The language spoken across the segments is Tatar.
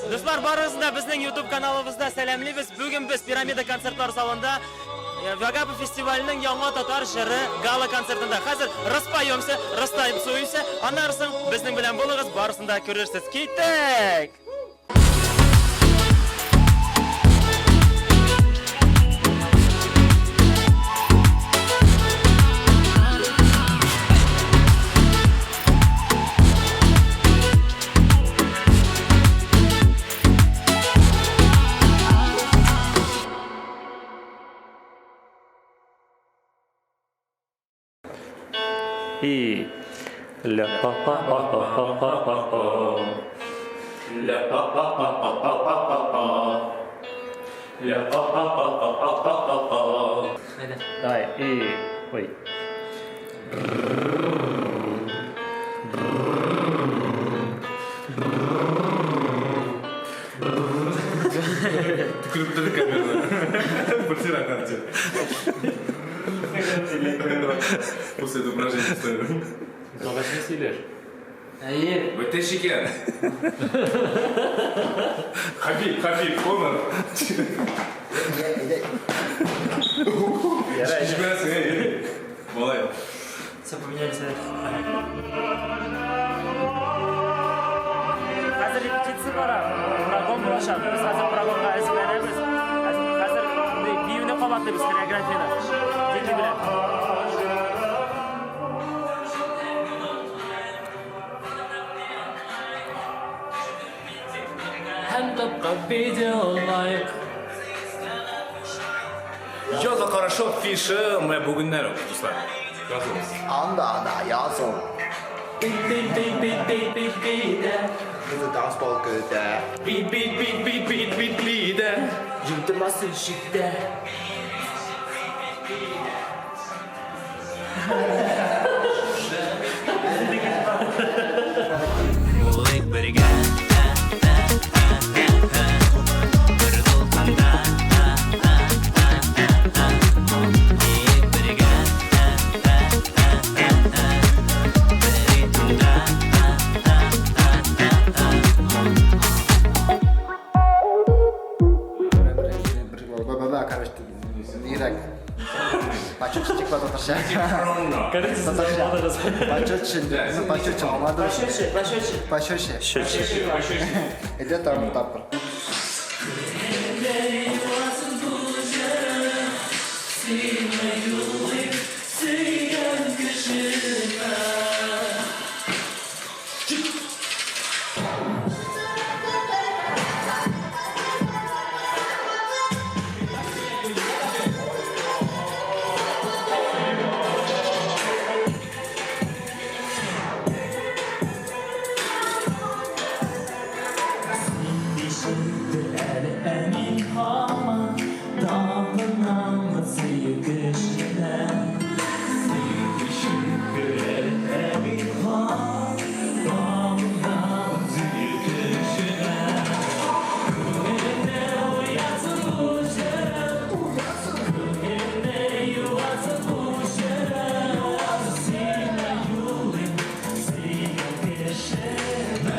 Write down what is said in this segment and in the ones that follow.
Дуслар, барыгызны да безнең YouTube каналыбызда сәламлибез. Бүген без Пирамида концертлар залында э, Вагапа фестиваленең яңа татар җыры гала концертында. Хәзер распоемся, растанцуемся. Аннары соң безнең белән булыгыз, барысын да күрерсез. Киттек! И ля па па па па па па па па. Ля па па па па па па па па. Ля па па па па па па па па. Давай, и ой. Төкереп бетерде камераны. Бер тирә. После этого упражнения ставим. Загач сөйләш. Әйе. Бөтен шикәр. Хабиб, Хабиб, Конор. Җибәрәсең, әй. Малай. Все, поменялись. Хәзер репетиция бара. Прогон булачак. Без хәзер прогонга әзерләнәбез. Хәзер биюне кабатлыйбыз, хореографияне. Дини белән. Һәм тапка видео лайк. Яза хорошо фишы, менә бүгеннән үк, дуслар. Языгыз. Анда, анда, языл. Бит бит бит бит бит бит бит. Безне танцпол көтә. Бит бит бит бит бит бит бит. Юдырмас ишектә. Булыйк бергә. Бер дулкында. Биек бергә. Бер ритмда. Короче, нирәк. Почетчик типа татарча. Татарча. Почетчик, ну почетчик, аңладым. Пощечи, пощечи. Почетчик. Иде там тапкыр. Ишетер әле ә мин һаман табынамын сөю көченә. Син ишетер әле ә мин һаман табынамын сөю көченә. Күңелемдә уянсын бу җырым, күңелемдә юансын бу җырым. Сиңа юлыйм, сөйгән кешемә.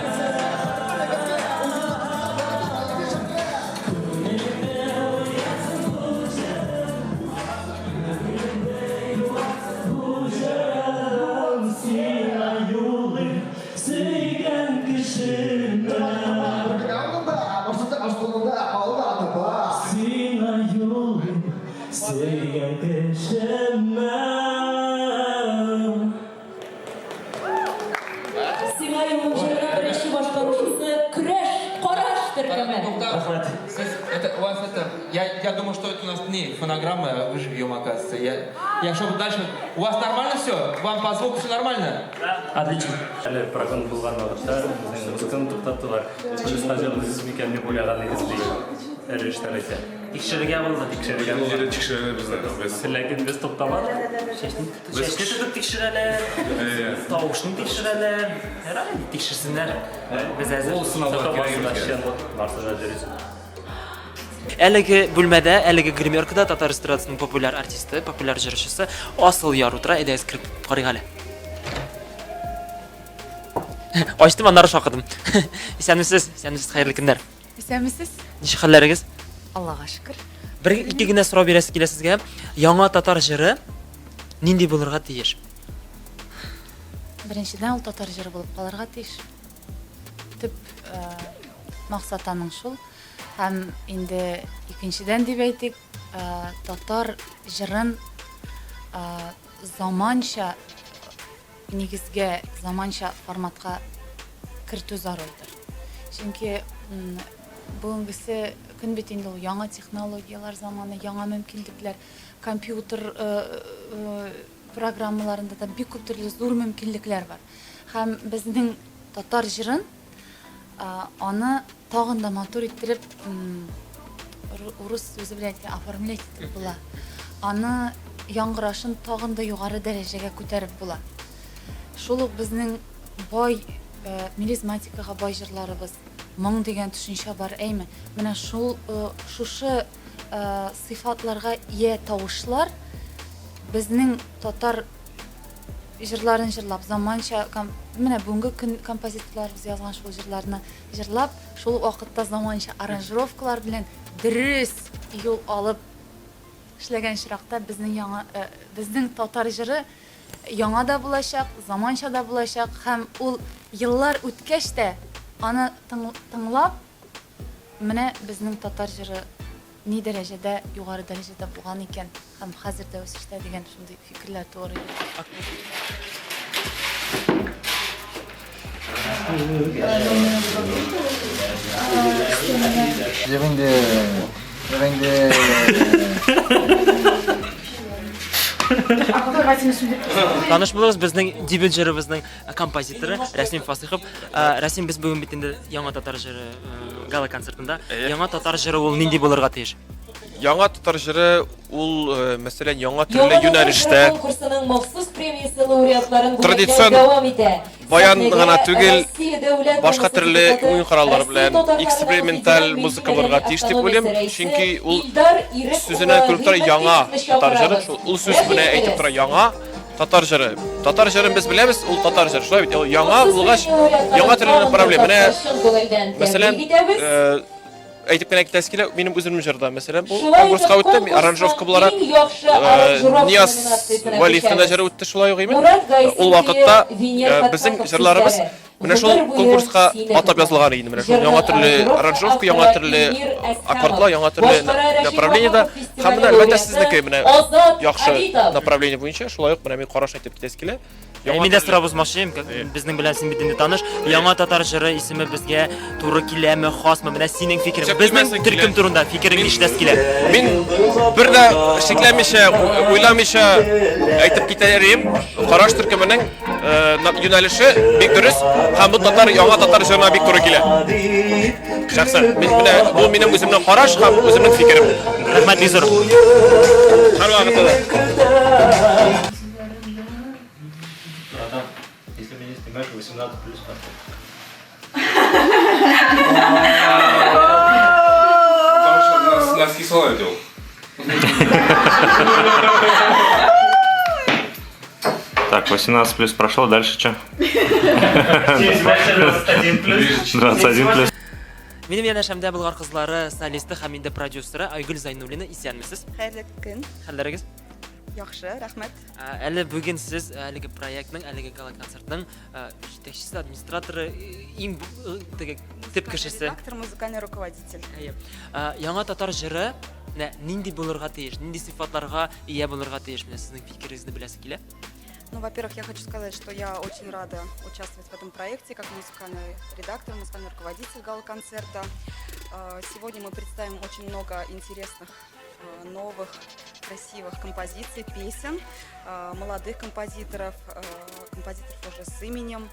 Сиңа юлыйм, сөйгән кешемә. Сиңа юлыйм, сөйгән кешемә. Сиңа юлым җырына беренче башкаручысы Көрәш, Караш төркеме. Рәхмәт. Сез, это, у вас это, я думал, что это у нас не фонограмма, а вы живьем, оказывается. Я чтобы дальше. У вас нормально все? Вам по звуку все нормально? Отлично. Әле прогон булган вакытта безнең музыканы туктаттылар. Без җырлыйсыз микән дип уйлаган идек ди. Режиссер әйтә. Тикшерергә булды. Тикшерергә Җире булган. тикшерәләр безне. Без. Ләкин без туктамадык. Чәчне чәчне тотып тикшерәләр. Тавышны тикшерәләр. Ярар инде, тикшерсеннәр. Без әзер. Ул сынаулар Зато кирәк барысы да безгә. чын, барысы да дөрес. Әлеге бүлмәдә, әлеге гримеркада татар эстрадасының популяр артисты, популяр җырчысы Асыл Яр утыра. Әйдәгез кереп карыйк әле. Ачтым, аннары шакыдым. Исәнмесез, исәнмесез, хәерле көннәр. Исәнмесез? Ничек хәлләрегез? Аллага шөкер. Бер ике генә сорау бирәсе килә сезгә. Яңа татар җыры нинди булырга тиеш? Беренчедән, ул татар җыры булып калырга тиеш. Төп э, максат аның шул. Һәм инде икенчедән дип әйтик, э, татар җырын э, заманча нигезгә, заманча форматка кертү зарурдыр. Чөнки бүгенгесе көн бит инде ул яңа технологияләр заманы, яңа мөмкинлекләр, компьютер программаларында да бик күп төрле зур мөмкинлекләр бар. Һәм безнең татар җырын аны тагын да матур иттереп, урыс сүзе белән әйткән, оформлять итеп була. Аны яңгырашын тагын да югары дәрәҗәгә күтәреп була. Шул ук безнең бай э, мелизматикага бай җырларыбыз, моң дигән төшенчә бар, әйме? Менә шул э, шушы э, сыйфатларга ия тавышлар безнең татар җырларын җырлап, заманча, менә бүгенге көн композиторларыбыз язган шул җырларны җырлап, шул ук вакытта заманча аранжировкалар белән дөрес юл алып эшләгән очракта безнең яңа э, безнең татар җыры яңа да булачак, заманча да булачак һәм ул еллар үткәч тә аны тыңлап, менә безнең татар җыры ни дәрәҗәдә югары дәрәҗәдә булган икән һәм хәзер дә үсештә дигән шундый фикерләр туыр иде. Юк инде, юк инде. Таныш булыгыз, безнең дебют җырыбызның композиторы Рәсим Фасыйхов. Рәсим, без бүген бит инде яңа татар җыры гала концертында. Яңа татар җыры ул нинди булырга тиеш? Яңа татар җыры ул, мәсәлән, яңа төрле юнәлештә. Конкурсының махсус премиясе лауреатларын Традицион дәвам итә. баян гына түгел, башка төрле уен кораллары белән эксперименталь музыка булырга тиеш дип уйлыйм. Чөнки ул сүзеннән күреп тора яңа татар җыры. Ул сүз менә әйтеп тора яңа татар җыры. Татар җырын без беләбез, ул татар җыры. Шулай бит, ул яңа булгач, яңа төрле проблема. Менә мәсәлән, әйтеп кенә китәсе килә, минем үземнең җырда, мәсәлән, бу конкурска үтте, аранжировка буларак, Нияз Вәлиевның да җыры үтте шулай ук, име? Ул вакытта безнең җырларыбыз менә шул конкурска атап язылган иде, менә шул яңа төрле аранжировка, яңа төрле аккордлар, яңа төрле направлениедә. Һәм менә әлбәттә сезнеке менә яхшы направление буенча, шулай ук менә мин караш әйтеп китәсе килә. Яңа Мин дә сорап узмакчы идем, безнең белән син бит инде таныш. Яңа татар җыры исеме безгә туры киләме, хасмы? Менә синең фикерең. Безнең төркем турында фикерең ишетәсе килә. Мин бер дә шикләнмичә, уйламыйча әйтеп китәр идем. Караш төркеменең юнәлеше бик дөрес һәм бу татар яңа татар җырына бик туры килә. Шәхсән, мин менә бу минем үземнең караш һәм үземнең фикерем. Рәхмәт бик зур. Һәрвакытта да. Братан, если меня снимаешь, 18 плюс поставь. Потому что нас, носки свой одел. Так, 18 плюс прошел, дальше что? 21 плюс. Минем янәшәмдә Болгар кызлары солисты һәм инде продюсеры Айгөл Зайнуллина. Исәнмесез. Хәерле көн. Хәлләрегез? Яхшы, рәхмәт. Әле бүген сез әлеге проектның, әлеге гала-концертның җитәкчесе, администраторы, иң теге төп кешесе. Редактор, музыкальный руководитель. Әйе. Яңа татар җыры менә нинди булырга тиеш, нинди сыйфатларга ия булырга тиеш? Менә сезнең фикерегезне беләсе килә. Ну, во-первых, я хочу сказать, что я очень рада участвовать в этом проекте как музыкальный редактор, музыкальный руководитель гала-концерта. Сегодня мы представим очень много интересных, новых, красивых композиций, песен, молодых композиторов, композиторов уже с именем.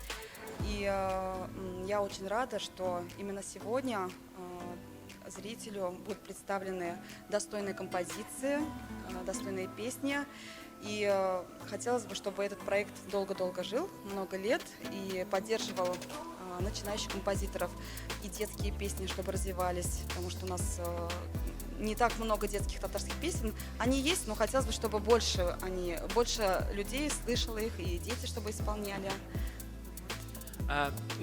И я очень рада, что именно сегодня зрителю будут представлены достойные композиции, достойные песни. И хотелось бы, чтобы этот проект долго-долго жил, много лет, и поддерживал начинающих композиторов и детские песни, чтобы развивались, потому что у нас не так много детских татарских песен. Они есть, но хотелось бы, чтобы больше, они, больше людей слышало их, и дети, чтобы исполняли.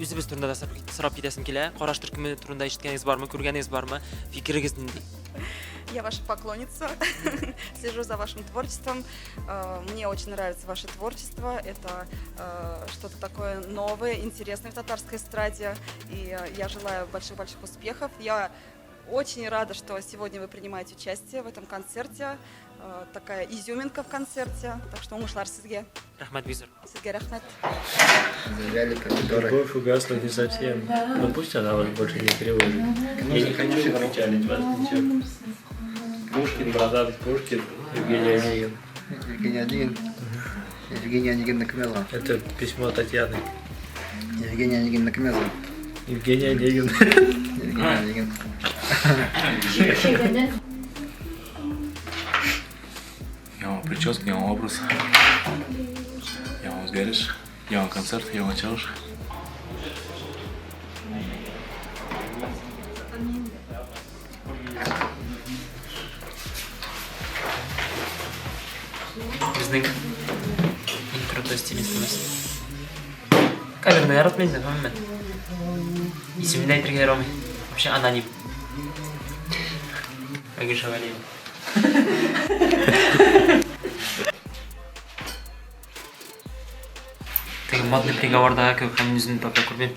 Үзебез турында да сорап китәсем килә. Караш төркеме турында ишеткәнегез бармы, күргәнегез бармы? Фикерегез нинди? Я ваша поклонница, слежу за вашим творчеством. Мне очень нравится ваше творчество. Это что-то такое новое, интересное в татарской эстраде. И я желаю больших-больших успехов. Я очень рада, что сегодня вы принимаете участие в этом концерте. Такая изюминка в концерте. Так что уңышлар сезгә. Рәхмәт, бик зур. Сезгә рәхмәт. Завяли помидоры. Любовь угасла не совсем. Но пусть она вас больше не тревожит. Я не хочу печалить вас ничем. Пушкин, братан, Пушкин, Евгений Онегин. Евгений Онегин. Евгений Онегин кем язган? Это письмо Татьяны. Евгений Онегин кем язган? Евгений Онегин. Евгений Онегин. Яңа прическа, яңа образ, яңа үзгәреш, яңа концерт, яңа чыгыш. Безнең иң крутой стилистыбыз. Камераны яратмый инде, гомумән. Исемен дә әйтергә ярамый. Вообще аноним. Айгөл Шавалиева. Теге модный приговордагы кебек һәм үземне пока күрмим.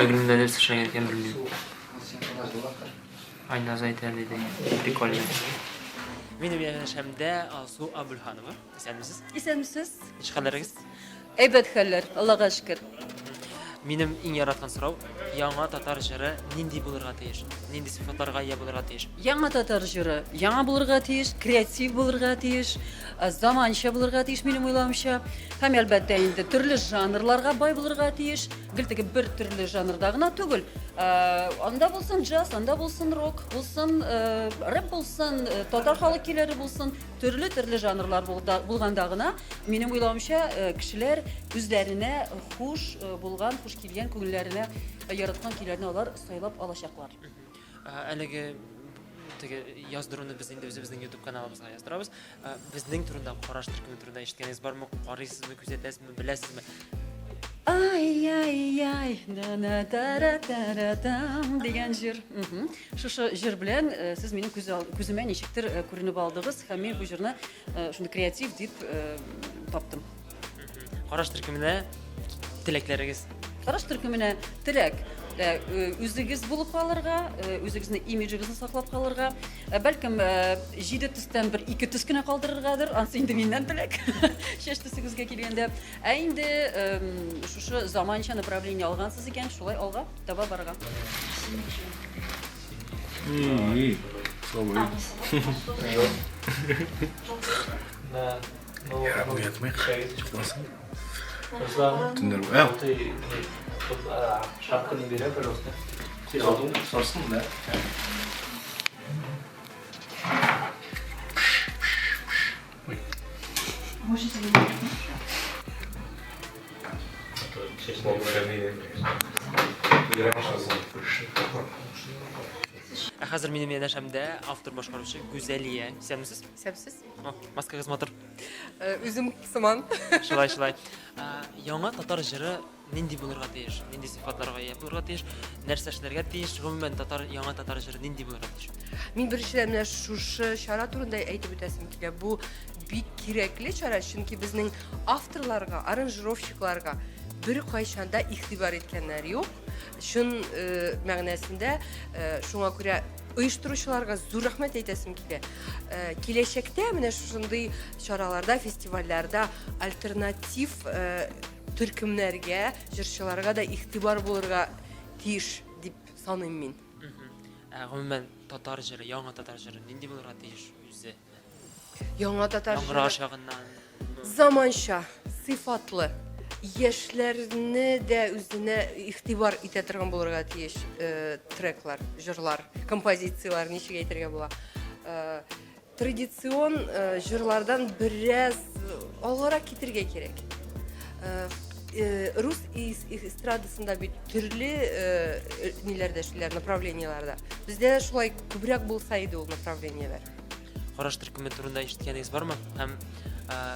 Айгөлнең дә нәрсә эшләгән икәнен белмим. Айназ әйтә диде. Прикольно. Минем янәшәмдә Алсу Абульханова. Исәнмесез? Исәнмесез. Ничек хәлләрегез? Әйбәт хәлләр, Аллага шөкер. Минем иң яраткан сорау, яңа татар җыры нинди булырга тиеш? Нинди сыйфатларга ия булырга тиеш? Яңа татар җыры яңа булырга тиеш, креатив булырга тиеш, заманча булырга тиеш, минем уйлавымча. Һәм, әлбәттә, инде төрле жанрларга бай булырга тиеш. Гел теге бер төрле жанрда гына түгел. Анда булсын джаз, анда булсын рок, булсын рэп булсын, татар халык көйләре булсын. Төрле-төрле жанрлар булганда гына, минем уйлавымча, кешеләр үзләренә хуш булган, хуш килгән, күңелләренә яраткан көйләрне алар сайлап алачаклар. Әлеге теге яздыруны без инде үзебезнең YouTube каналыбызга яздырабыз. Безнең турында, Караш төркеме турында ишеткәнегез бармы? Карыйсызмы, күзәтәсезме, беләсезме? Ай-яй-яй, да-на-та-ра-та-ра-там дигән җыр. Шушы җыр белән э, сез минем күз күземә ничектер э, күренеп алдыгыз һәм мин бу җырны э, шундый креатив дип таптым. Караш төркеменә теләкләрегез. Караш төркеменә теләк. Үзегез булып калырга, үзегезнең имиджегезне саклап калырга, бәлкем җиде төстән бер ике төс кенә калдырыргадыр, ансы инде миннән теләк. Чәч төсегезгә килгәндә. Ә инде шушы заманча направление алгансыз икән, шулай алга таба барырга. Ярар, уятмыйк. Йокласын. Төннәр буе. Шапканы бирә, пожалуйста. Сорсын, да? Ә хәзер минем янәшәмдә автор башкаручы Гүзәлия. Исәнмесез? Исәнмесез. О, маскагыз матур. Э, үзем сыман. Шулай, шулай. Яңа татар җыры нинди булырга тиеш? Нинди сыйфатларга ия булырга тиеш? Нәрсә эшләргә тиеш? Гомумән, татар яңа татар җыры нинди булырга тиеш? Мин беренчедән менә шушы чара турында әйтеп үтәсем килә. Бу бик кирәкле чара, чөнки безнең авторларга, аранжировщикларга беркайчан да игътибар иткәннәр юк. Чын э, мәгънәсендә э, шуңа күрә оештыручыларга зур рәхмәт әйтәсем килә. Э, киләчәктә менә шушындый чараларда, фестивальләрдә альтернатив э, төркемнәргә, җырчыларга да игътибар булырга тиеш дип саныйм мин. Ә гомумән, татар җыры, яңа татар җыры нинди булырга тиеш үзе? Яңа татар җыры. Яңгыраш ягыннан. Заманча, сыйфатлы, яшьләрне дә үзенә игътибар итә торган булырга тиеш э, треклар, җырлар, композицияләр, ничек әйтергә була. Э, Традицион җырлардан бераз алгарак китергә кирәк. Рус эстрадасында бит төрле ниләрдә эшлиләр, направлениеләрдә. Бездә дә шулай күбрәк булса иде ул направлениеләр. Караш төркеме турында ишеткәнегез бармы? Һәм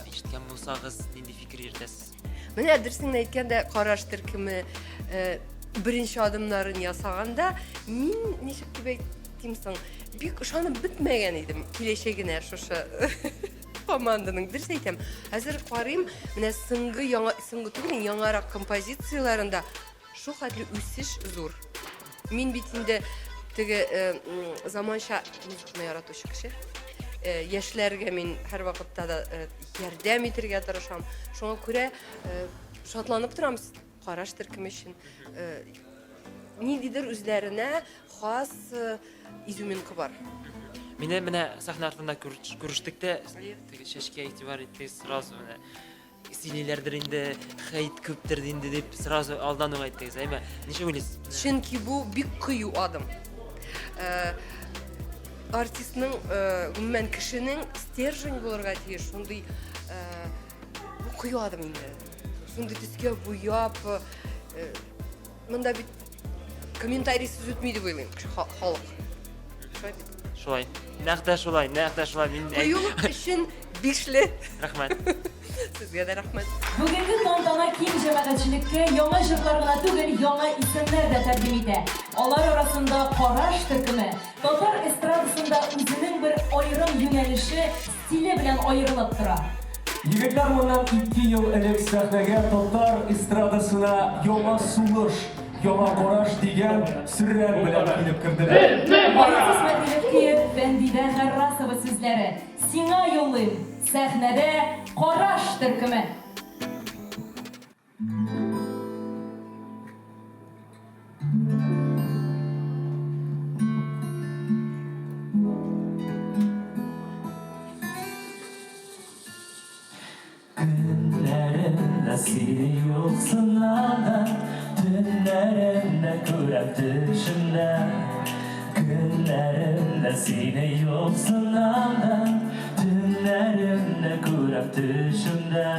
ишеткән булсагыз, нинди фикер йөртәсез? Менә дөресен әйткәндә, караш төркеме э, беренче адымнарын ясаганда, мин ничек дип әйтим соң, бик ышанып бетмәгән идем киләчәгенә шушы команданың. Дөрес әйтәм. Хәзер карыйм, менә соңгы яңа, соңгы түгел, яңарак композицияләрендә шул хәтле үсеш зур. Мин бит инде теге э, заманча музыканы яратучы кеше. Э, яшьләргә мин һәрвакытта да э, ярдәм итергә тырышам. Шуңа күрә шатланып торам караш төркеме өчен. Ниндидер үзләренә хас изюминка бар. Мине менә сәхнә артында күрештек тә, теге чәчкә игътибар иттегез сразу менә. Сөйлиләрдер инде, хейт күптер инде дип сразу алдан ук әйттегез, әйме? Ничек уйлыйсыз? Чөнки бу бик кыю адым. Э, артистның, э, гомумән кешенең стержень булырга тиеш, шундый э, бу кыю адым инде. Шундый төскә буяп, монда бит комментарийсыз үтми дип уйлыйм, халык. Шулай бит? Шулай. Нәкъ тә шулай, нәкъ тә шулай. Мин Кыюлык өчен бишле. Рәхмәт. Сезгә дә рәхмәт. Бүгенге тантана киң җәмәгатьчелеккә яңа җырлар гына түгел, яңа исемнәр дә тәкъдим итә. Алар арасында Караш төркеме татар эстрадасында үзенең бер аерым юнәлеше, стиле белән аерылып тора. Егетләр моннан ике ел элек сәхнәгә татар эстрадасына яңа сулыш, яңа караш дигән сөрән белән килеп керделәр. Баяз Исмәгыйлев көе, Фәндидә Харрасова сүзләре. Сиңа юллыйм, сәхнәдә Караш төркеме. Көннәремдә сине юксынам да, Төннәремдә күрәм төшемдә. Көннәремдә сине юксынам да, Төннәремдә күрәм төшемдә.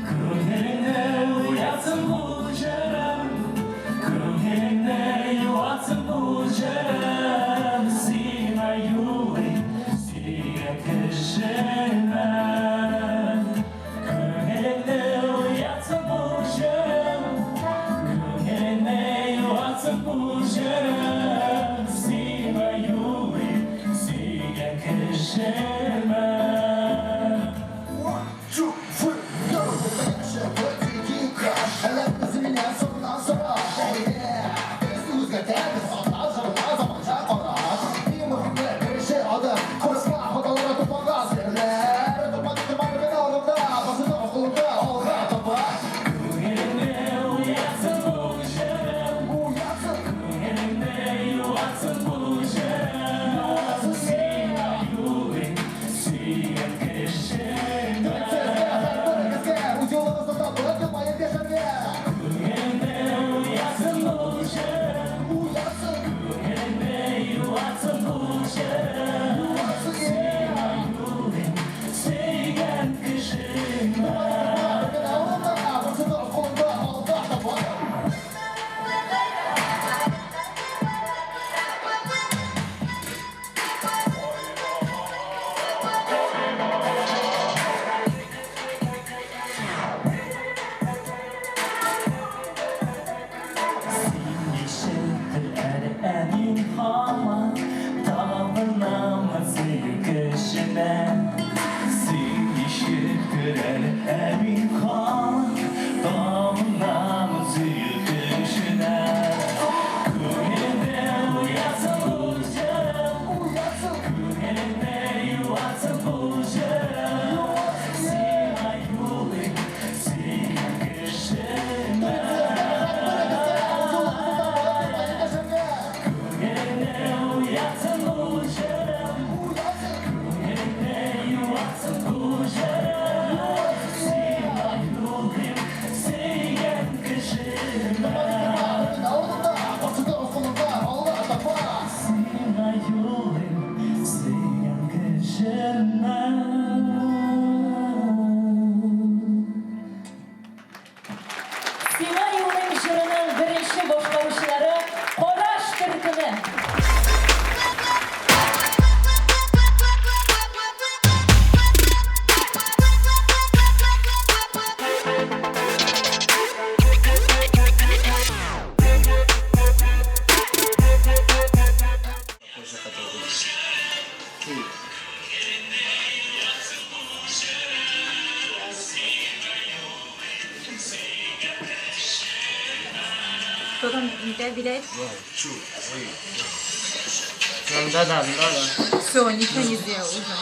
Күңелеңне уятсын бу җырым, Күңелеңне юатсын бу җырым, Сиңа юлыйм, сөйгән кешемә. Күңелеңне уятсын бу җырым, Күңелеңне юатсын бу җырым, Сиңа юлыйм, сөйгән кешемә. Сиңа юлыйм җырының беренче башкаручылары Караш төркеме. итә, биләй. Да, да, да, да. Все, ничего не сделал уже.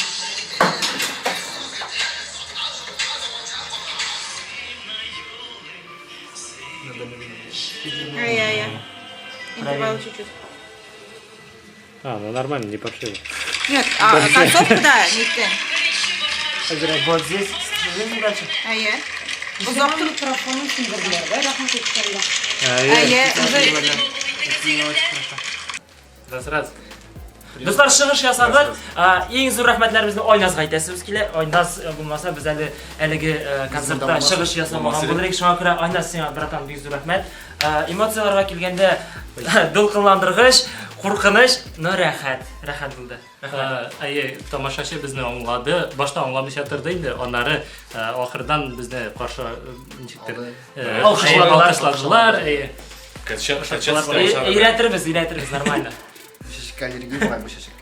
Ай-яй-яй. Интервал чуть-чуть. А, ну нормально, не паршиво. Нет, а концовка, да, не ты. Вот здесь, здесь удачи. Әйе. Озак торып микрофонын сүндерделәр, да? Рәхмәт әйткәндә. Әйе, уже Раз, раз. Дуслар, чыгыш ясадык. Иң зур рәхмәтләребезне Айназга әйтәсебез килә. Айназ булмаса, без әле әлеге концертта чыгыш ясамаган булыр идек. Шуңа күрә Айназ сиңа, братан, бик зур рәхмәт. Эмоцияләргә килгәндә, дулкынландыргыч, куркыныч, но рәхәт, рәхәт булды. Рәхмәт. Әйе, тамашачы безне аңлады. Башта аңламыйча торды инде, аннары ахырдан безне каршы ничектер алкышладылар. Алкышладылар. Әйе. Өйрәтербез, өйрәтербез, нормально. Бу чәчәккә аллергия була, бу чәчәккә.